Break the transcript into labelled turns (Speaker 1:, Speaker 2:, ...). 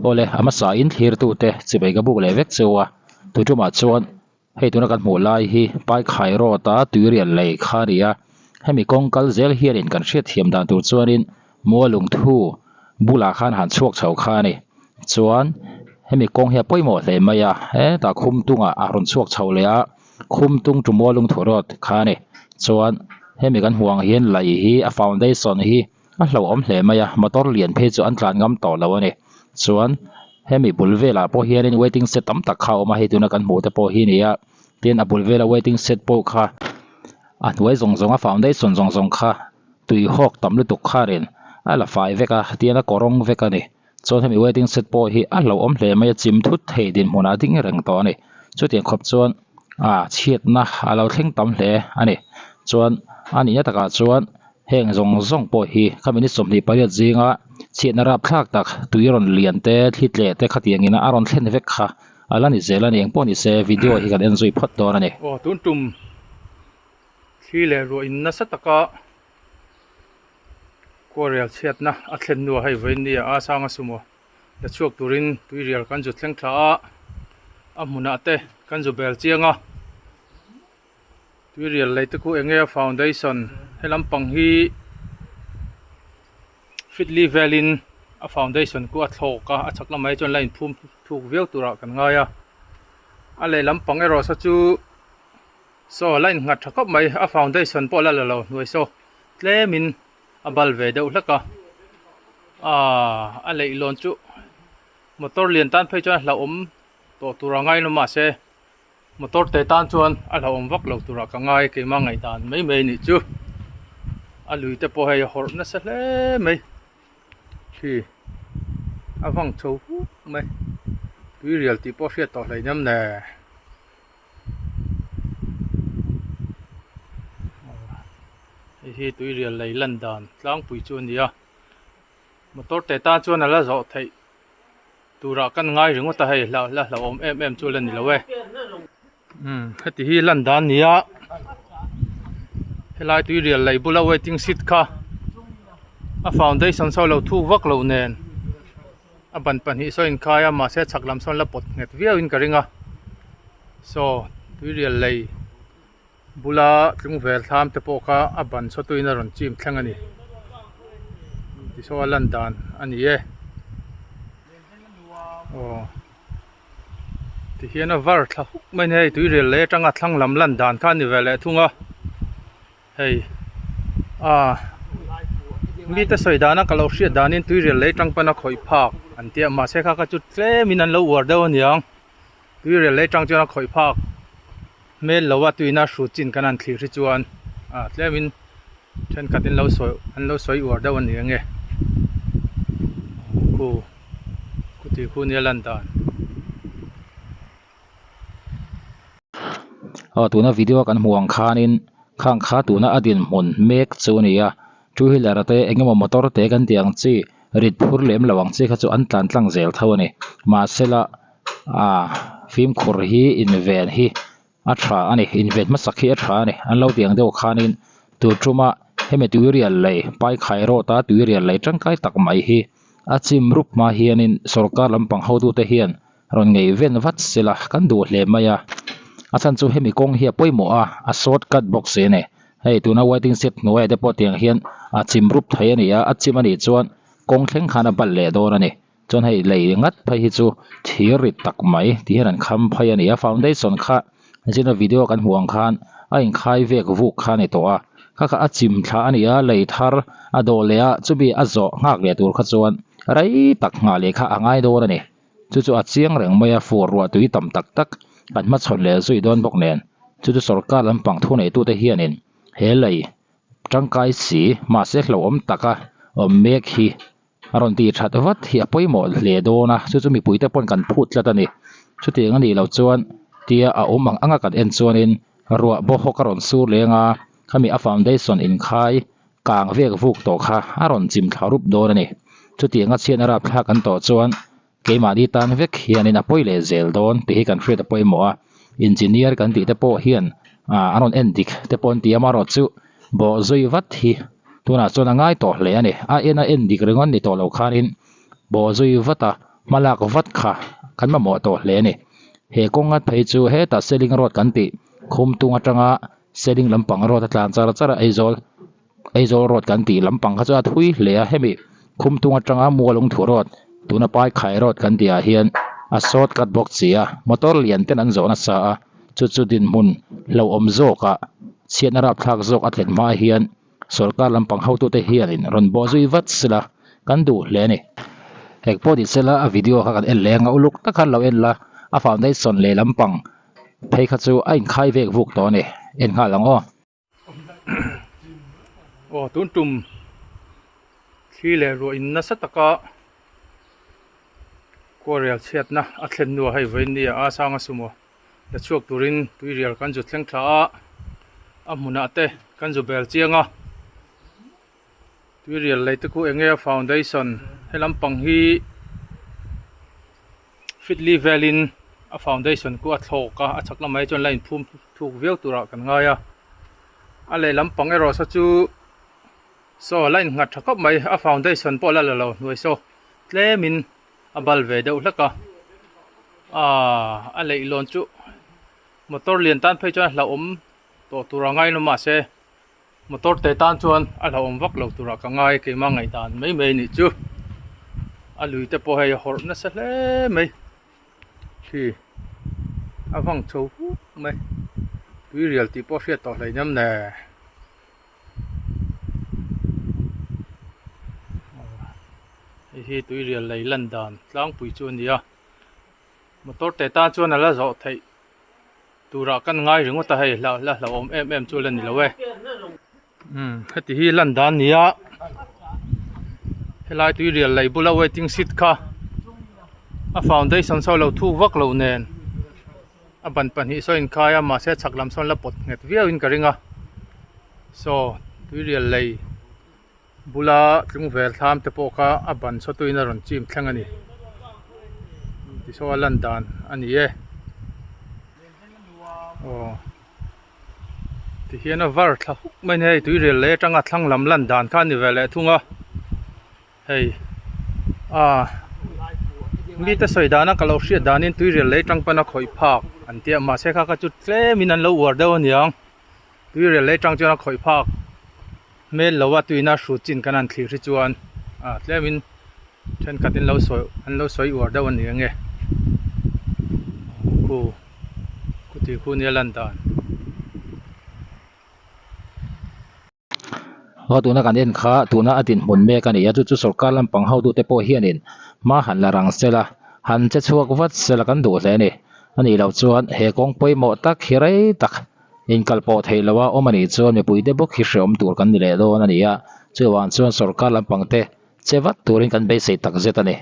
Speaker 1: Awle a hmasa in thlir tute chibai ka buk leh vek cheu a tui tumah chuan hei tuna kan hmuh lai hi Paikhai road a tuirial lei kha a ni a hemi kawng kal zel hianin kan hriatthiam dan tur chuanin Mualungthu bulah khan han chhuak chho kha a ni chuan hemi kawng hi a pawimawh hle mai a hetah khumtungah a rawn chhuak chho leh a khumtung to Mualungthu road kha a ni chuan hemi kan hmuh ang hian lei hi a foundation hi a hlauhawm hle mai a motor lian phei chu an tlan ngam tawh lo a ni chuan hemi bul velah pawh hianin waiting shed tam tak kha a awm a hei tuna kan hmuh te pawh hi a ni a tin a bul vela waiting shed pawh kha a hnuai zawng zawng a foundation zawng zawng kha tui hawk tam lutuk kharin a la fai vek a tian a kawrawng vek a ni chuan hemi waiting shed pawh hi a hlauhawm hle mai a chim thut thei dinhmun ah ding reng tawh a ni chutiang khawp chuan ah chhiatna a lo thleng tam hle a ni chuan a nihna takah chuan heng zawng zawng pawh hi khami ni 28 zinga chhiatna rapthlak tak tui rawn lian te thli tleh te khatiang in a rawn thlen vek kha a la ni zel a ni engpawh ni se video hi kan en zui phawt dawn a ni.
Speaker 2: Aw tun tum Thli leh ruah in nasa taka kawrel chhiatna a thlen hnuah hei vawiin ni a sanga sumo la chhuak turin tuirial kan zu thleng thla a, a hmunah te kan zu bel chiang a, tuirial lei te khu eng nge a foundation he lampang hi fitli velin a foundation khu a thlawk a, a chhak lamah hi chuan la inphum thuk viau turah kan ngai a, a lehlam pang erawh saw chu. Saw la innghat tha khawp mai, a foundation pawh la la lo hnuai saw tlemin a bal ve deuh hlek a, aaa a leihlawn chu motor lian tan phei chuan a hlauhawm tawh tur a ngai lo mahse motor te tan chuan a hlauhawm vak lo turah ka ngai keimah ngaihdan mai mai anih chu a lui te pawh hei a hawrh nasa hle mai khi a vang chho huk mai tuirial tih pawh hriat tawh hleinem le. Hei hi tuirial lei lan dan tlangpui chu a ni a motor te tan chuan a la zawh theih turah kan ngai ringawt a hei la la hlauhawm em em chu la ni lo e umm heti hi lan dan a ni a helai tuirial lei bula waiting shed kha a foundation saw lo thuk vak lo nen a ban pahnih saw a inkhai a mahse chhak lam sawn la pawt nghet viau in ka ring a saw tuirial lei bula tlungvel thlam te pawh kha a ban saw tuiin a rawn chim thleng a ni tisaw a lan dan a ni e aw tihian a var thla huk mai a ni hei tuirial lei atanga thlang lam lan dan kha a ni ve leh thung a. Hei ah mite sawi dana ka lo hriat danin tuirial lei tang pawn a khawih phak an tia mahse kha kha chu tlemin an lo uar deuh aniang tuirial lei tang chuan a khawih phak hmel lo a tuina hrut chin kan han thlir hi chuan ah tlemin thenkhat in lo sawi an lo sawi uar deuh ani ange khu khutih khu nia lan dan.
Speaker 1: Aw tuna video kan hmuh ang khanin khang kha tuna a dinhmun mek chu a ni a two wheeler te eng emaw motor te kan tih ang chi rit phur lem lo ang chi kha chu an tlan tlang zel tho a ni mahsela ah fimkhur hi inven hi a tha a ni inven hmasak hi a tha a ni an lo tih ang deuh khanin tur tuma hemi tuirial lei paikhai rawt a tuirial lei tangkai tak mai hi a chim rup hma hianin sawrkar lampang hotute hian. Rawn ngei ven vat sela kan duh hle mai a, a chhan chu hemi kawng hi a pawimawh a, a short cut bawk si a ni. Hei tuna waiting shed hnuaiah te pawh tiang hian a chim rup thei a ni a, a chim a nih chuan kawng thleng khan a bal leh dawn a ni. Chuan hei lei ngat phei hi chu thir rit tak mai ti hian an kham phei a ni a, foundation kha zina video kan hmuh ang khan a inkhai vek vuk kha a ni tawh a, kha kha a chim thla a ni a, lei thar a dawh leh a, chumi a zawh nghak leh tur kha chuan rei tak nghah leh kha a ngai dawn a ni. Chu chu a chiang reng mai a, fur ruah tui tam tak tak kan hmachhawn leh zui dawn bawk nen. Chu chu sorkar lampang thuneitute hianin he lei tangkai si mahse hlauhawm taka awm mek hi a rawn tih that vat hi a pawimawh hle dawn a, chu chu mipuite pawn kan phut tlat a ni. Chutiang a nih loh chuan tia a awm ang anga kan en chuanin ruah bawhawk a rawn sur leng a, khami a foundation inkhai kang vek vuk tawh kha a rawn chim thla rup dawn a ni. Chutianga chhiatna rapthlak an tawh chuan keimahni tan vek hianin a pawi leh zel dawn tih hi kan hriat a pawimawh a. Engineer kan tih te pawh hian ah an rawn en dik te pawh an ti a, amaherawh chu bawh zui vat hi tunah chuan a ngai tawh hle a ni. A en a en dik ringawt ni tawh lo khanin bawh zui vat a. Hmalak vat kha kan mamawh tawh hle a ni. He kawnga phei chu hetah Seling road kan tih Khumtung atanga Seling lampang road a tlan char char a Aizawl Aizawl road kan tih lampang kha chu a thui hle a hemi Khumtung atanga Mualungthu road tuna Paikhai road kan tih ah hian a short cut bawk si a motor lian ten an zawh nasa a chu chu dinhmun hlauhawm zawkah chhiatna rapthlak zawk a thlen hma hian Sorkar lampang hotute hianin rawn bawh zui vat sela kan duh hle a ni. Hek pawh ni sela a video kha kan en leh anga uluk tak khan lo en la, a foundation leh lampang phei kha chu a inkhai vek vuk tawh a ni. En nghal ang aw.
Speaker 2: Aw tun tum thli leh ruah in nasa taka kawrel chhiatna a thlen hnuah hei vawiin ni a sanga sumo la chhuak turin tuirial kan zu thleng thla a, a hmunah te kan zu bel chiang a, tuirial lei te khu eng nge a foundation he lampang hi fit li velin a foundation khu a thlawk a, a chhak lamah hi chuan la inphum thuk viau turah kan ngai a, a lehlam pang erawh saw chu saw la innghat tha khawp mai a foundation pawh la la lo hnuai saw tlemin. A bal ve deuh hlek a aaa a leihlawn chu motor lian tan phei chuan a hlauhawm tawh tur a ngai lo mahse motor te tan chuan a hlauhawm vak lo turah ka ngai keimah ngaihdan mai mai anih chu a lui te pawh hei a hawrh nasa hle mai khi a vang chho huk mai tui rial tih pawh hriat tawh hleinem le. Hei hi tuirial lei lan dan tlangpui chu a ni a motor te tan chuan a la zawh theih turah kan ngai ringawt a hei hla la hlauhawm em em chu la ni lo e umm heti hi lan dan a ni a helai tuirial lei bula waiting seat kha a foundation saw lo thuk vak lo nen a ban pahnih saw a inkhai a mahse chhak lam sawn la pawt nghet viau in ka ring a saw tuirial lei bula tlungvel thlam te pawh kha a ban saw tuin a rawn chim thleng a ni tisaw a lan dan a ni e aw tihian a var thla huk mai a ni hei tuirial lei atanga thlang lam lan dan kha a ni ve leh thung a. Hei ah mite sawi dana ka lo hriat danin tuirial lei tang pawn a khawih phak an tia mahse kha kha chu tlemin an lo uar deuh aniang tuirial lei tang chuan a khawih phak hmel lo a tuina hrut chin kan han thlir hi chuan ah tlemin thenkhat in lo sawi an lo sawi uar deuh ani ang e khu khutih khu nia lan dan.
Speaker 1: Aw tuna kan en kha tuna a dinhmun mek a ni a chu chu sorkar lampang hotute pawh hianin hma han la rang sela han che chhuak vat sela kan duh hle a ni a nih loh chuan he kawng pawimawh tak hi rei tak inkal pawh theih loha awm a nih chuan mipuite bawk hi hreawm tur kan ni leh dawn a ni a chuvang chuan sorkar lampang te che vat turin kan beisei tak zet a ni.